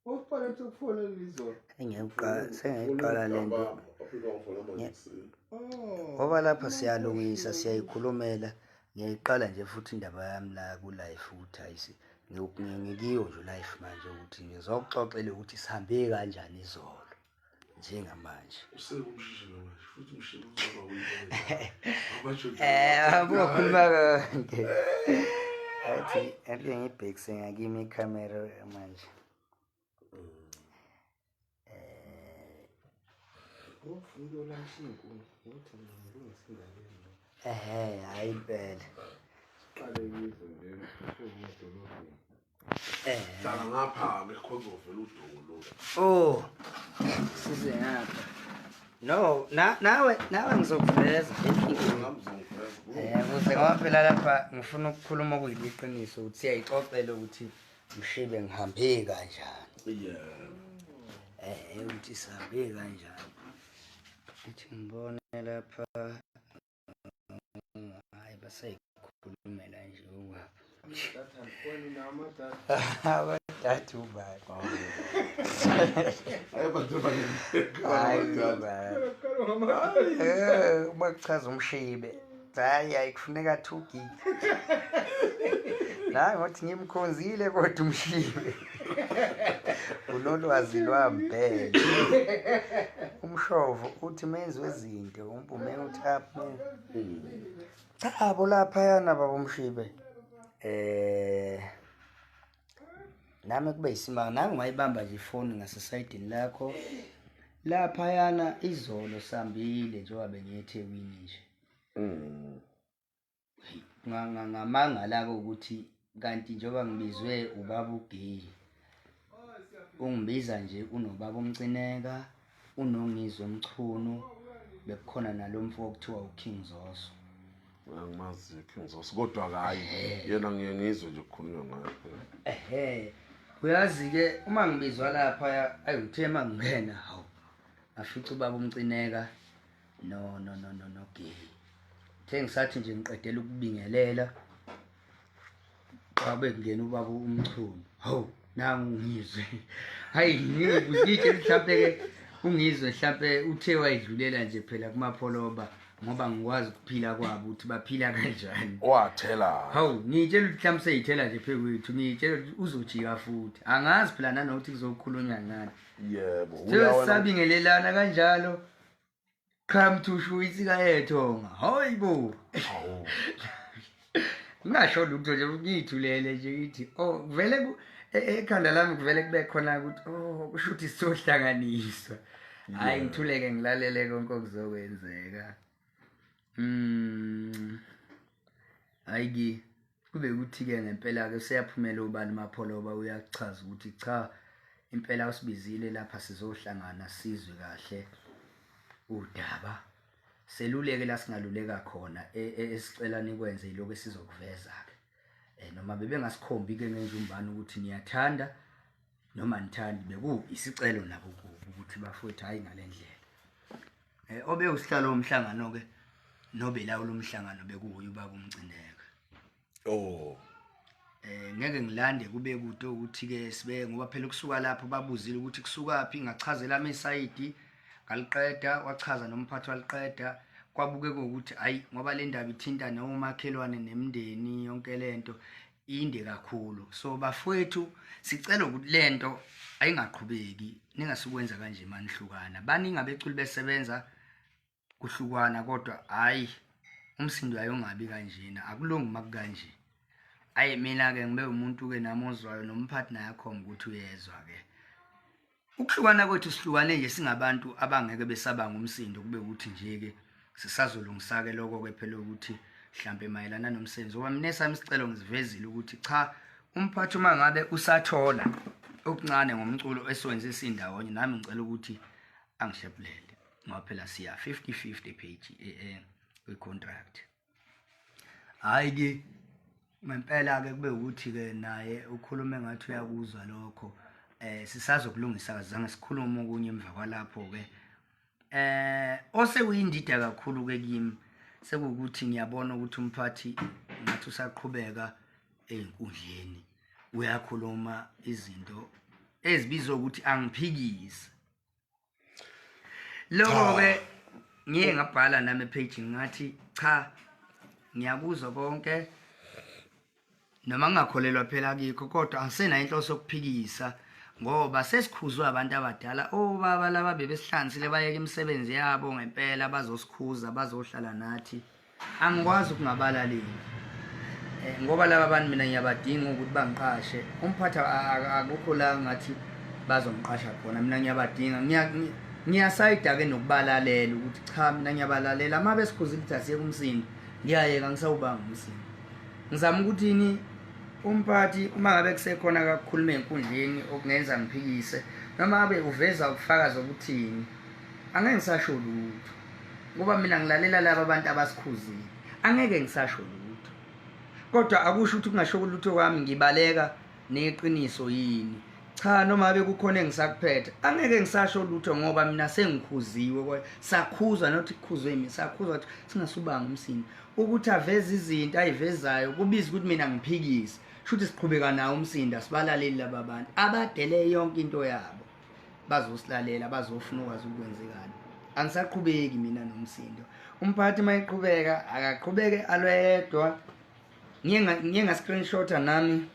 Ufanele ukufonela izolo. Sengiqala lento. Ngoba lapha siyalungisa siyayikhulumela. Ngiyayiqala nje futhi indaba yami la ku-life ukuthi hayi ngikiyo nje life manje ukuthi ngizokuxoxela ukuthi sihambe kanjani izolo njengamanje. Eh, ungakhuluma konke. Athi ake ngibhekise ngakimi ikhamera manje. Ehhe, hayi impela. Siqale izwe nje edolobheni. Eh. Hlala ngapha-ke khona uzovela uduku lo. Oh. Size ngapha. No, na nawe nawe ngizokuveza. Nami uzongiveza. Eh, kuze ngoba phela lapha ngifuna ukukhuluma okuyiqiniso ukuthi siyayixoxela ukuthi mshibe ngihambe kanjani. Yeah. Eh, ukuthi sihambe kanjani. Ithi ngibone lapha hayi basayikhulumela nje ubaba. Amadatha andifoni nawo amadatha. Abathathu ubani. Hayi bantu Hayi abaningi. ubani. Kuqala ngamadatha. Eh, uma kuchaza umshibe. Hayi hayi kufuneka 2 gig. La ngothi ngimkhonzile kodwa umshibe. Unolwazi lwambhele. Umshovo uthi menzi wezinto, umpume uthi up. Cha bo lapha yana baba umshibe. Eh nami kube isimanga nami ngayibamba nje ifoni ngasesayidini lakho. Laphayana izolo sambile njengoba bengiyeThekwini nje. Ngamangala-ke ukuthi kanti njengoba ngibizwe ubaba uGeyi ungibiza nje unobaba uMcineka unongizwe Mchunu bekukhona nalo mfo okuthiwa uKing Zoso. Angimazi King Zoso kodwa hayi yena ngiye ngizwe nje kukhulunywa ngaye. Ehhe. Uyazi-ke uma ngibizwa lapha ayi uthe uma ngingena hawu ngafica ubaba uMcineka no no no no no Geyi. Uthe ngisathi nje ngiqedela ukubingelela kwabe kungena ubaba uMchunu. Hawu nangu ngizwe. Hayi ngizitshela mhlampe ke ungizwe mhlampe uthe wayidlulela nje phela kumapholoba ngoba ngikwazi ukuphila kwabo ukuthi baphila kanjani. Wathela. Hawu ngitshela ukuthi mhlawumbe seyithela nje phezu kwethu ngitshela ukuthi uzojika futhi. Angazi phela nanokuthi kuzokhulunywa ngani. Yebo. Sesabingelelana kanjalo. Come to shu insika yethonga. Hayibo. Hawu. Ngingasho lutho nje ngiyithulele nje ngithi oh vele ekhanda lami kuvele kube khona ukuthi oh kusho ukuthi sizohlanganiswa. Hayi ngithuleke ngilalele konke okuzokwenzeka. Hayi ke kube ukuthi-ke ngempela-ke useyaphumela ubani Mapholoba uyachaza ukuthi cha impela usibizile lapha sizohlangana sizwe kahle udaba seluleke la singaluleka khona esicela nikwenze yilokhu esizokuveza-ke um noma bebengasikhombi-ke ngenjumbane ukuthi niyathanda noma nithandi beku isicelo nabo kubo ukuthi bafowethu hhayi ngale ndlela um obe usihlalo womhlangano-ke nobelawula umhlangano bekuwuye ubaba uMcineka. Oh. Ngeke ngilande kube kude ukuthi ke sibe ngoba phela ukusuka lapho babuzile ukuthi kusukaphi ngachazela amesayidi ngaliqeda wachaza nomphathi waliqeda kwabukeka ukuthi hayi ngoba le ndaba ithinta nomakhelwane nemndeni yonke lento inde kakhulu so bafowethu sicela ukuthi lento ayingaqhubeki ningasukwenza kanje manihlukana baningi abeculi besebenza kuhlukwana kodwa hayi umsindo ayongabi kanjena akulungi makukanje ayi mina ke ngibe umuntu ke nami ozwayo nomphathi naye akhomba ukuthi uyezwa ke ukuhlukana kwethu sihlukane nje singabantu abangeke besabanga umsindo kube ukuthi nje ke sisazolungisa ke lokho ke phela ukuthi mhlambe mayelana nomsebenzi ngoba mina esami isicelo ngizivezile ukuthi cha umphathi uma ngabe usathola okuncane ngomculo esiwenze sindawonye nami ngicela ukuthi angihlephulele ngoba phela siya 50-50 page kwi-contract. Hhayi ke ngempela ke kube ukuthi ke naye ukhulume ngathi uyakuzwa lokho sisazokulungisa kazange sikhulume okunye emva kwalapho ke osekuyindida kakhulu ke kimi sekuwukuthi ngiyabona ukuthi umphathi ngathi usaqhubeka ey'nkundleni uyakhuluma izinto Ezibizwa ukuthi angiphikise. Lokho ke ngiye ngabhala nami epage ngathi cha, ngiyakuzwa konke noma ngingakholelwa phela kikho, kodwa angisenayo inhloso yokuphikisa ngoba sesikhuzwe abantu abadala, obaba laba bebesihlanzile, bayeka imisebenzi yabo ngempela bazosikhuza, bazohlala nathi. Angikwazi ukungabalaleli ngoba laba bantu mina ngiyabadinga ukuthi bangiqashe. Umphathi akukho la ngathi bazongiqasha khona, mina ngiyabadinga. Ngiyasayida-ke nokubalalela ukuthi cha, mina ngiyabalalela. Uma besikhuzile ukuthi asiyeke umsindo, ngiyayeka, ngisawubanga umsindo. Ngizama ukuthini umphathi, uma ngabe kusekhona kakukhuluma ey'nkundleni okungenza ngiphikise, noma ngabe uveza ubufakazi obuthini, angeke ngisasho lutho ngoba mina ngilalela laba abantu abasikhuzile, angeke ngisasho lutho. Kodwa akusho ukuthi kungasho lutho kwami ngibaleka neqiniso yini. Cha, noma ngabe kukhona engisakuphethe, angeke ngisasho lutho ngoba mina sengikhuziwe. Sakhuzwa, nothi kukhuzwe yimi, sakhuzwa ukuthi singasubanga umsindo. Ukuthi aveze izinto ayivezayo kubiza ukuthi mina ngiphikise, shuthi siqhubeka nawo umsindo, asibalaleli laba bantu abadele yonke into yabo bazosilalela, bazofuna ukwazi ukwenzekani. Angisaqhubeki mina nomsindo. Umphathi uma eqhubeka akaqhubeke alwedwa. Ngiye nga-screenshota nami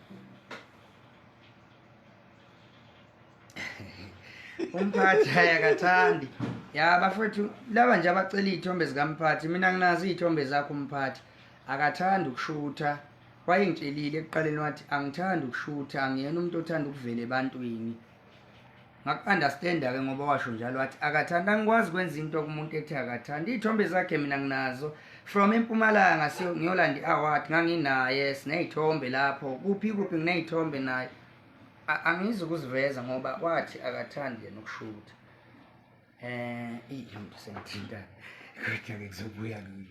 umphathi. Hayi, akathandi ya bafowethu laba nje abacela iy'thombe zikamphathi. Mina nginazo iy'thombe zakho umphathi, akathandi ukushutha. Wayengitshelile ekuqaleni wathi angithandi ukushutha, angiyena umuntu othanda ukuvela ebantwini. Ngaku-understanda-ke ngoba washo njalo wathi akathandi. Angikwazi kwenza into kumuntu ethi akathandi. Iy'thombe zakhe mina nginazo from eMpumalanga ngiyolanda i-award, nganginaye, siney'thombe lapho, kuphi kuphi nginey'thombe naye. Angizi ukuziveza ngoba wathi akathandi yena ukushutha. Iyonto sengithinta, kodwa-ke kuzobuya kuyo.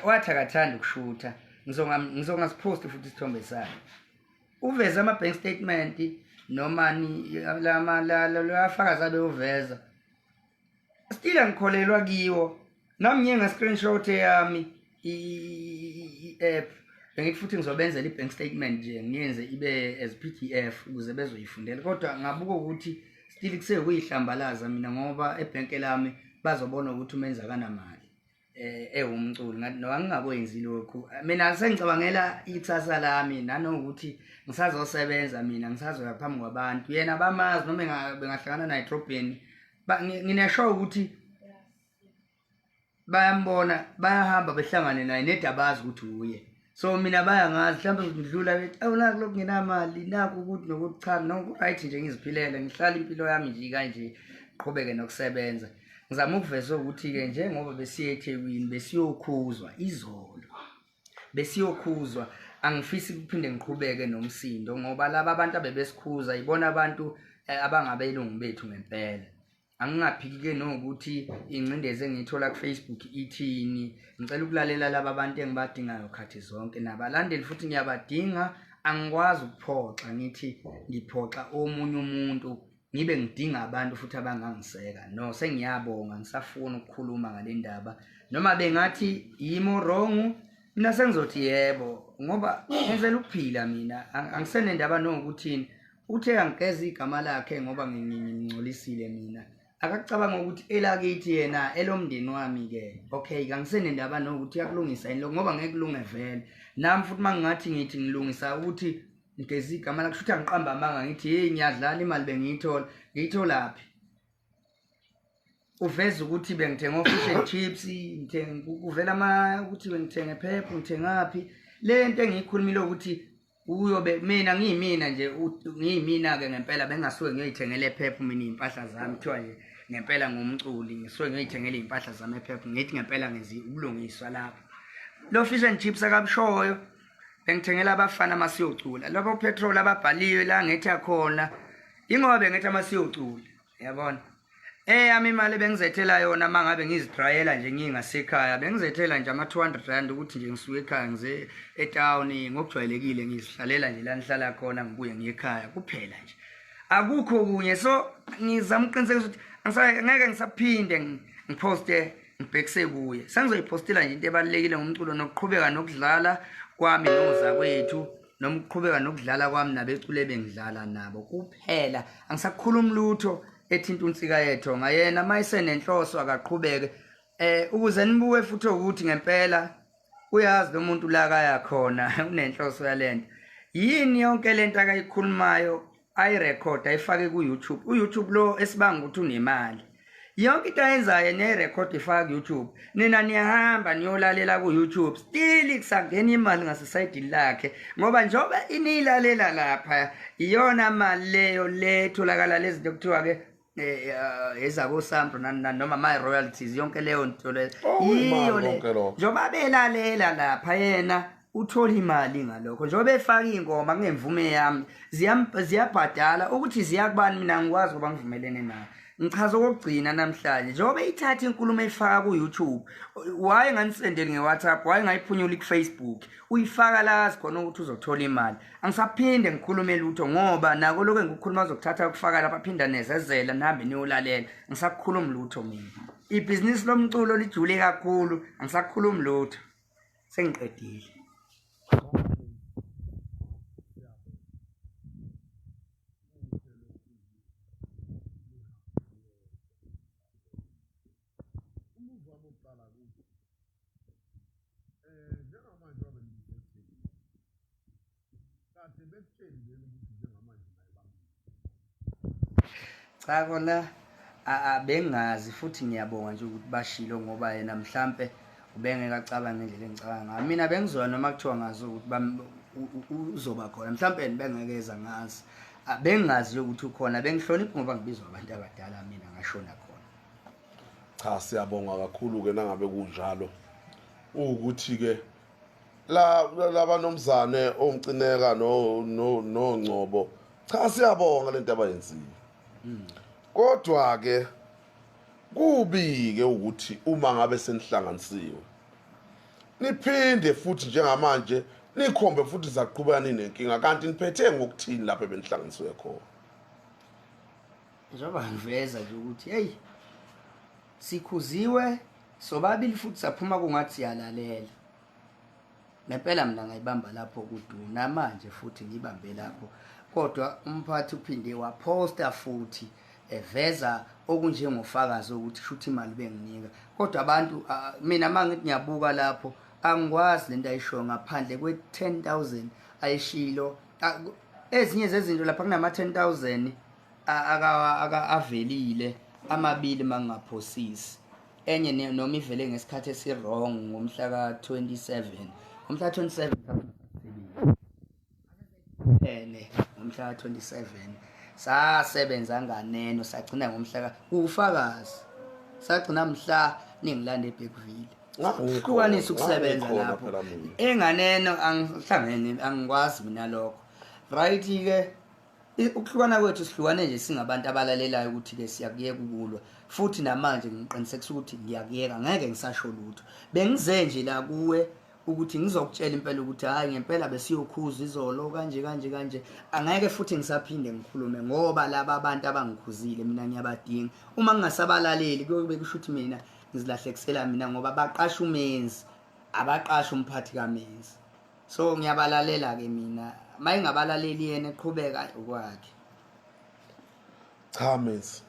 Wathi akathandi ukushutha. Ngizongasiphosti futhi isithombe sakhe. Uveze ama-bank statement noma lama lafakazi abewuveza, still angikholelwa kiwo. Nami ngiye nga-screenshot eyami i-app, bengithi futhi ngizobenzela i-bank statement nje, ngiyenze ibe as PDF ukuze bezoyifundela, kodwa ngabuka ukuthi still kusekuyihlambalaza mina ngoba ebhenke lami bazobona ukuthi umenza akanamali ewumculi. Ngathi no, angingakwenzi lokhu mina, sengicabangela ikusasa lami nanokuthi ngisazosebenza mina, ngisazoya phambi kwabantu. Yena bamazi noma bengahlangana naye edrobheni, nginesho ukuthi bayambona, bayahamba behlangane naye nedi abazi ukuthi uye. So mina bayangazi, mhlawumbe ngidlula bethi awu, naku lokhu ngenamali, naku ukuthi nokuthi. Cha, no, ku-right nje, ngiziphilela, ngihlala impilo yami nje kanje, qhubeke nokusebenza. Ngizama ukuveza ukuthi-ke njengoba besiye eThekwini besiyokhuzwa izolo, besiyokhuzwa, angifisi ukuphinde ngiqhubeke nomsindo ngoba laba abantu abebesikhuza yibona abantu abangabelungu bethu ngempela. Angingaphiki-ke nokuthi ingcindezi engiyithola ku-Facebook ithini. Ngicela ukulalela laba bantu engibadingayo khathi zonke, nabalandeli futhi ngiyabadinga. Angikwazi ukuphoxa, ngithi ngiphoxa omunye umuntu ngibe ngidinga abantu futhi abangangiseka. No, sengiyabonga, ngisafuna ukukhuluma ngale ndaba. Noma bengathi yimo wrong, mina sengizothi yebo ngoba ngenzela ukuphila mina. Angisenendaba nokuthini. Uthe angigeza igama lakhe ngoba ngingcolisile mina, akakucabanga ukuthi elakithi yena elomndeni wami ke. Okay, kangisenendaba nokuthi uyakulungisa yini lokho ngoba ngeke kulunge vele. Nami futhi uma ngingathi ngithi ngilungisa ukuthi ngigeza igama lakhe, kusho ukuthi angiqamba amanga, ngithi hey, ngiyadlala, imali bengiyithola. Ngiyitholaphi? Uveza ukuthi bengithenga o-fish and chips, ngithenga, kuvela ama ukuthi bengithenge Pep, ngithengaphi. Le nto engiyikhulumile ukuthi uyobe mina ngiyimina nje, ngiyimina-ke ngempela, bengingasuke ngiyoyithengela ePep mina iy'mpahla zami. Kuthiwa nje ngempela ngumculi, ngisuke ngiyoyithengela iy'mpahla zami ePep, ngithi ngempela ngenza ubulungiswa lapho. Lo fish and chips akabushoyo, bengithengela abafana masiyocula labo petrol ababhaliwe la ngetha khona, ingoba bengetha masiyocula, yabona. Eyami imali ebengizethela yona uma ngabe ngizidrayela nje ngingasekhaya, bengizethela nje ama-200 rand ukuthi nje ngisuke ekhaya ngize etawuni. Ngokujwayelekile ngizihlalela nje la ngihlala khona, ngibuye ngiye ekhaya kuphela nje, akukho kunye. So ngizama ukuqinisekisa ukuthi ngeke ngisaphinde ngiphoste ngibhekise kuye. Sengizoyiphostela nje into ebalulekile ngomculo nokuqhubeka nokudlala kwami nozakwethu. noma ukuqhubeka nokudlala kwami nabecule bengidlala nabo kuphela. Angisakhulumi lutho ethinta uNsika Yethonga. Yena uma esenenhloso akaqhubeke. Ukuze nibuke futhi ukuthi ngempela uyazi lo muntu la kaya khona unenhloso yalento. Yini yonke lento akayikhulumayo ayirekhode ayifake ku-YouTube. U-YouTube lo esibanga ukuthi unemali. Yonke into ayenzayo niyayirekhode ifaka ku-YouTube. Nina niyahamba niyolalela ku-YouTube. Still kusangena imali ngasesayidini lakhe ngoba njengoba iniyilalela lapha iyona mali leyo le etholakala lezi zinto kuthiwa ke ezakoSampro nani nani noma my royalties yonke leyo nto leyo. Oh, imali Yiyo le. konke lokho. Njengoba belalela lapha yena uthola imali ngalokho. Njengoba efaka iy'ngoma kungemvume yami ziyabhadala ukuthi ziyakubani mina angikwazi ngoba ngivumelene nayo. Ngichaza okokugcina namhlanje njengoba eyithatha inkulumo eyifaka ku-YouTube, why nganisendeli nge-WhatsApp, why ngayiphunyuli ku-Facebook, uyifaka la azi khona ukuthi uzothola imali. Angisaphinde ngikhulume lutho ngoba nako lokho engikukhuluma azokuthatha ukufaka lapha aphinda nezezela nihambe niyolalela. Angisakhulumi lutho mina. Ibhizinisi lomculo lijule kakhulu, angisakhulumi lutho. Sengiqedile. Umbuzo wami wokuqala ukuthi njengamanje wabe niseThekwini kade bekutsheli leli ukuthi njengamanje naye bambi. Cha kona bengazi futhi ngiyabonga nje ukuthi bashilo ngoba yena mhlampe ubengeke acabange ngendlela engicabanga ngayo. Mina bengizwa noma kuthiwa ngazi ukuthi uzoba khona mhlampe yena bengeke eza ngazi. Bengingazi ukuthi ukhona, bengihlonipha ngoba ngibizwa abantu abadala mina ngashona khona. Cha siyabonga kakhulu ke nangabe kunjalo. Ukuthi ke la labanomzane omcineka no no noNgcobo. Cha siyabonga lento abayenzile. Kodwa ke kubi ke ukuthi uma ngabe senihlanganisiwe niphinde futhi njengamanje nikhombe futhi zaqhubeka ninenkinga kanti niphethe ngokuthini lapho ebenihlanganisiwe khona. Njengoba ngiveza nje ukuthi hey sikhuziwe sobabili futhi saphuma kungathi siyalalela. Ngempela mina ngayibamba lapho kuduna manje futhi ngibambe lapho. Kodwa umphathi uphinde waposta futhi eveza okunjengofakazi ukuthi shuthi imali benginika. Kodwa abantu mina mangithi ngiyabuka lapho angikwazi lento ayishoyo ngaphandle kwe 10,000 ayishilo. Ezinye zezinto lapha kunama 10,000 avelile amabili mangingaphosisi. Enye noma ivele ngesikhathi esi-wrong ngomhla ka-27. Ngomhla ka-27 ene ngomhla ka-27 sasebenza nganeno sagcina ngomhla ka ufakazi sagcina mhla ningilanda eBergville. Hlukanisa ukusebenza lapho. Enganeno angihlangene angikwazi mina lokho. Right ke ukuhlukana kwethu sihlukane nje singabantu abalalelayo ukuthi ke siyakuyeka ukulwa. Futhi namanje ngiqinisekisa ukuthi ngiyakuyeka ngeke ngisasho lutho. Bengize nje la kuwe ukuthi ngizokutshela impela ukuthi hayi ngempela besiyokhuza izolo kanje kanje kanje. Angeke futhi ngisaphinde ngikhulume ngoba laba abantu abangikhuzile mina ngiyabadinga. Uma ngingasabalaleli kuyobe kusho ukuthi mina ngizilahlekisela mina ngoba baqasha umenzi, abaqasha umphathi kamenzi. So ngiyabalalela ke mina, mayingabalaleli yena eqhubeka okwakhe. Cha Menzi,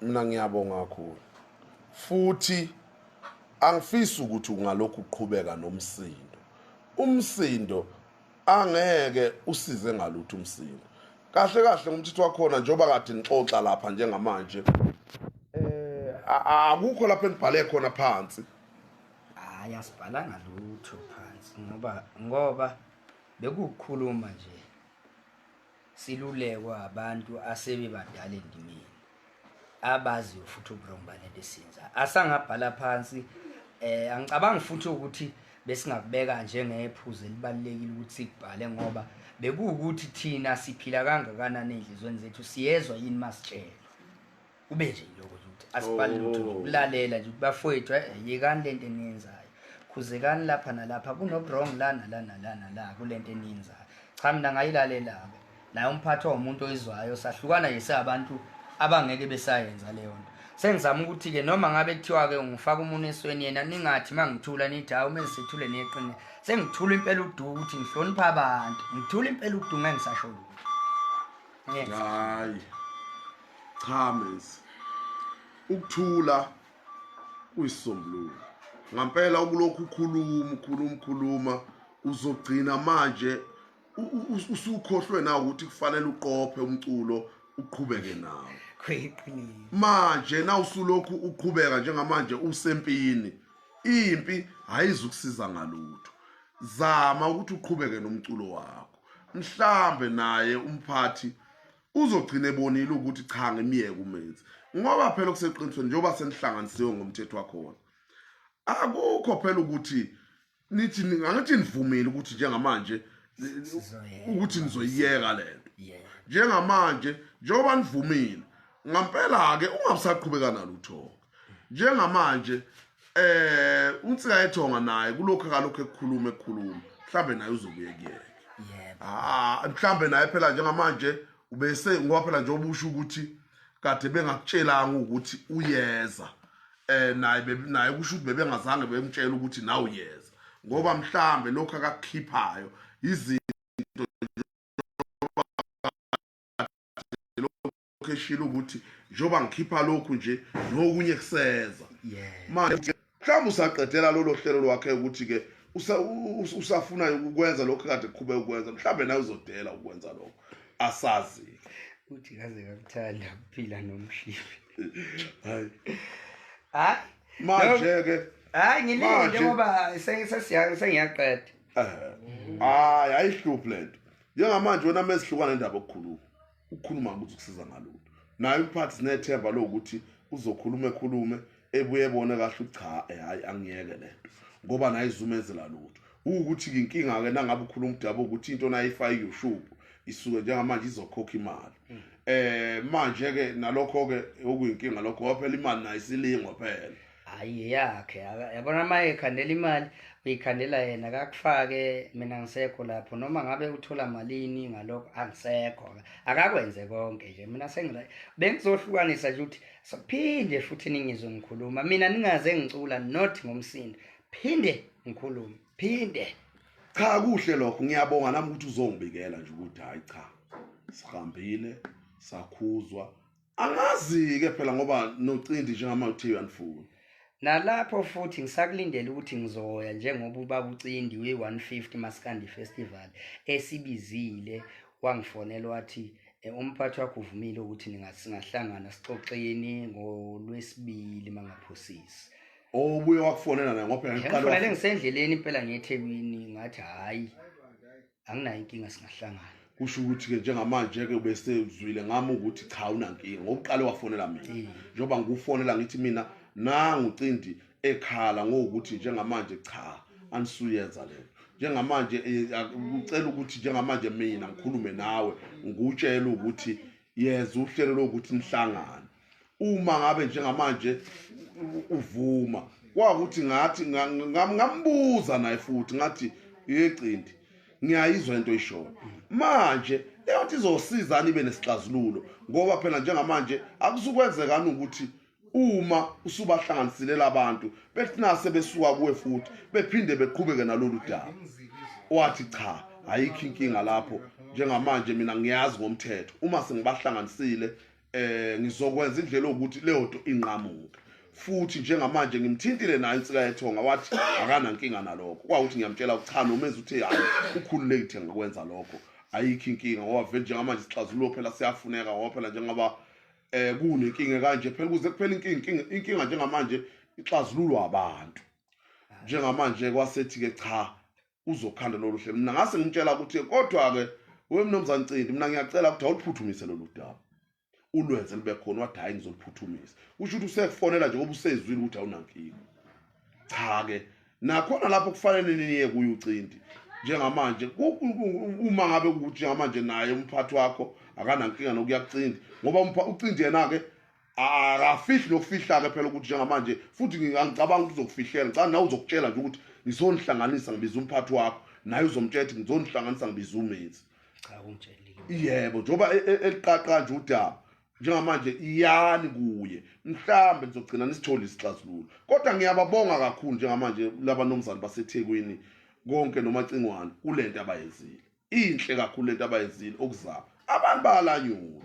mina ngiyabonga kakhulu. Futhi angifisi ukuthi ungalokhu uqhubeka nomsindo. Umsindo angeke usize ngalutho umsindo. Kahle kahle ngumthetho wakhona njengoba kade nixoxa lapha njengamanje. Akukho lapho enibhale khona phansi. Hayi asibhalanga lutho phansi ngoba bekukhuluma nje silulekwa abantu asebebadala endimeni abaziyo futhi uburongo balento esiyenzayo. Asangabhala phansi angicabangi futhi ukuthi besingakubeka njengephuzu elibalulekile ukuthi sikubhale ngoba bekuwukuthi thina siphila kangakanani ey'nhliziyweni zethu, siyezwa yini masitshelwa. Kube nje yiloko nje ukuthi asibhale lutho nje, ukulalela nje ukuthi bafowethu, yekani lento eniyenzayo, khuzekani lapha nalapha, kunobu-wrong la nala nala nala kulento eniyenzayo. Cha mina ngayilalela-ke naye umphathi wawumuntu oyizwayo, sahlukana nje singabantu abangeke besayenza leyo nto. Sengizama ukuthi-ke noma ngabe kuthiwa-ke ngifaka umuntu esweni yena ningathi uma ngithula nithi hawu uma sethule neqiniso. Sengithula impela uduku ukuthi ngihlonipha abantu. Ngithula impela uduku ngeke ngisasho lutho. Ngeke. Hayi. Cha Menzi. Ukuthula kuyisisombululo. Ngampela ukulokhu ukhuluma ukhuluma ukhuluma uzogcina manje usukhohlwe na ukuthi kufanele uqophe umculo uqhubeke nawo. Kuyiqiniso. Manje na usulokhu uqhubeka njengamanje usempini impi ayizukusiza ngalutho. Zama ukuthi uqhubeke nomculo wakho. Mhlambe naye umphathi uzogcina ebonile ukuthi cha ngimyeke umenzi ngoba phela okuseqinisweni njengoba senihlanganisiwe ngomthetho wakhona akukho phela ukuthi nithi angithi nivumile ukuthi njengamanje ukuthi nizoyiyeka lento njengamanje njengoba nivumile ngampela ke ungabusaqhubeka nalutho njengamanje eh uNsika yethonga naye kulokhu akalokhu ekukhuluma ekukhuluma mhlambe naye uzobuye kuyeke yebo ah mhlambe naye phela njengamanje ubese ngoba phela njengoba usho ukuthi kade bengakutshelanga ukuthi uyeza eh naye naye kusho ukuthi bebengazange bemtshela ukuthi nawe uyeza ngoba mhlambe lokhu akakukhiphayo izinto lokhu eshilo ukuthi njengoba ngikhipha lokhu nje nokunye kuseza manje mhlawumbe usaqedela lolo hlelo lwakhe ukuthi-ke usafuna ukwenza lokhu kade kuqhubeka ukwenza mhlawumbe naye uzodela ukwenza lokho asazi uthi kaze kakuthanda ukuphila nomshipi hayi hayi manje-ke hayi ngilinde ngoba sengiyaqeda eh, hayi ayihluphi le nto njengamanje wena mezihlukana nendaba okukhuluma ukukhuluma ukuthi kusiza ngalutho naye umphathi sinethemba lokuthi uzokhuluma ekhulume ebuye ebone kahle ukuthi cha eh, hayi angiyeke lento ngoba naye izumezela lutho ukuthi-ke inkinga-ke nangabe ukhuluma udaba ukuthi into nayifake kuyoshubhu isuke njengamanje izokhokha imali eh manje ke nalokho ke okuyinkinga lokho ngoba phela imali nayo isilingwa phela hayi yakhe yabona uma ekhandela imali uyikhandela yena akakufake mina ngisekho lapho noma ngabe uthola malini ngalokho angisekho akakwenze konke nje mina sengira bengizohlukanisa nje ukuthi sophinde futhi ningizwe ngikhuluma mina ningaze ngicula not ngomsindo phinde ngikhulume phinde cha kuhle lokho ngiyabonga nami ukuthi uzongibikela nje ukuthi hayi cha sihambile sakhuzwa angazi-ke phela ngoba nocindi njengamanje uthe uyanifuna Nalapho futhi ngisakulindele ukuthi ngizoya njengoba ubaba uCindi we-150 Maskandi Festival esibizile wangifonela wathi eh, umphathi wakho uvumile ukuthi singahlangana sixoxeni ngolwesibili mangaphosisi. Obuye wakufonela naye ngoba phela ngiqale Ngifonele ngisendleleni impela ngiyeThekwini ngathi hhayi anginayo inkinga singahlangana kusho ukuthi-ke njengamanje-ke ubesezwile ngami ukuthi cha unankinga ngokuqale wafonela mina njengoba ngikufonela ngithi mina nangu cindi ekhala ngokuthi njengamanje cha anisuyenza lento njengamanje eh, ucela ukuthi njengamanje mina ngikhulume nawe ngikutshela ukuthi yeza uhlelo lokuthi nihlangane uma ngabe njengamanje uvuma kwakuthi ngathi ngambuza naye futhi ngathi yecindi ngiyayizwa into oyishoyo manje leyo nto izosizani ibe nesixazululo ngoba phela njengamanje akuzukwenzekani ukuthi uma usubahlanganisile labantu bethi nase besuka kuwe futhi bephinde beqhubeke nalolu daba wathi cha ayikho inkinga lapho njengamanje mina ngiyazi ngomthetho uma sengibahlanganisile eh ngizokwenza indlela yokuthi leyo nto inqamuke futhi njengamanje ngimthintile naye insika yethonga wathi akanankinga nalokho kwawuthi ngiyamtshela ukuthi cha noma enza uthe hayi ukhululekile ngakwenza lokho ayikho inkinga ngoba vele njengamanje isixazululo phela siyafuneka ngoba phela njengoba eh kunenkinga kanje phela kuze kuphela inkinga inkinga njengamanje ixazululwa abantu njengamanje kwasethi ke cha uzokhanda lolu hlelo mina ngase ngimtshela ukuthi kodwa-ke we mnumzane Cindi mina ngiyacela ukuthi awuliphuthumise lolu daba ulwenze lube khona wathi hhayi ngizoliphuthumisa kusho ukuthi usekufonela nje ngoba usezwile ukuthi awunankinga cha-ke nakhona lapho kufanele niye kuye ucindi njengamanje uma ngabe ukuthi njengamanje naye umphathi wakho akanankinga nokuya kucindi ngoba ucindi yena-ke akafihli nokufihla-ke phela ukuthi njengamanje futhi ngicabanga ukuthi uzokufihlela ngicabanga nawe uzokutshela nje ukuthi ngizonihlanganisa ngibiza umphathi wakho naye uzomtshela ukuthi ngizonihlanganisa ngibiza umenzi cha ungitshelile yebo njengoba e, e, eliqaqa nje udaba Njengamanje iyani kuye, mhlambe nizogcina nisithole isixazululo. Kodwa ngiyababonga kakhulu njengamanje labanomzane baseThekwini konke noMacingwane kulento abayenzile. Inhle kakhulu lento abayenzile okuzama. Abantu bayalanyulwa.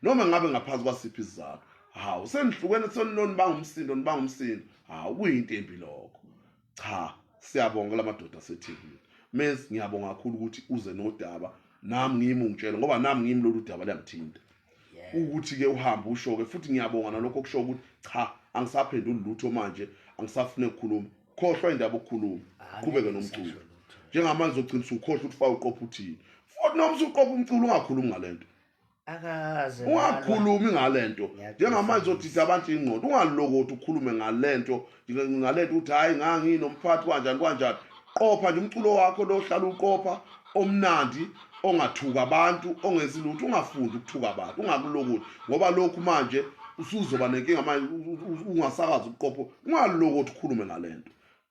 Noma ngabe ngaphansi kwasiphi isizathu. Hawu senihlukene seniloni bangumsindo nibanga umsindo. Hawu kuyinto embi lokho. Cha siyabonga kulamadoda aseThekwini. Menzi ngiyabonga kakhulu ukuthi uze nodaba nami ngimi ungitshela ngoba nami ngimi lolu daba liyangithinta. Ukuthi ke uhambe usho ke futhi ngiyabonga nalokho okusho ukuthi cha angisaphenduli lutho manje angisafune ukukhuluma. Khohlwa indaba okukhuluma. Qhubeke nomculo. Njengamanje uzogcina usukhohlwa ukuthi fa uqopha uthini. Futhi noma usuqopha umculo ungakhulumi ngalento. Akaze ungakhulumi ngalento njengamanje uzodida abantu ingqondo ungalokothi ukhulume ngalento ngalento uthi hayi nganginomphathi kanjani kanjani qopha nje umculo wakho lo hlala uqopha omnandi ongathuka abantu ongenzi lutho ungafundi ukuthuka abantu ungakulokothi ngoba lokhu manje usuzoba nenkinga manje ungasakazi uqopho ungalokothi ukhulume ngalento.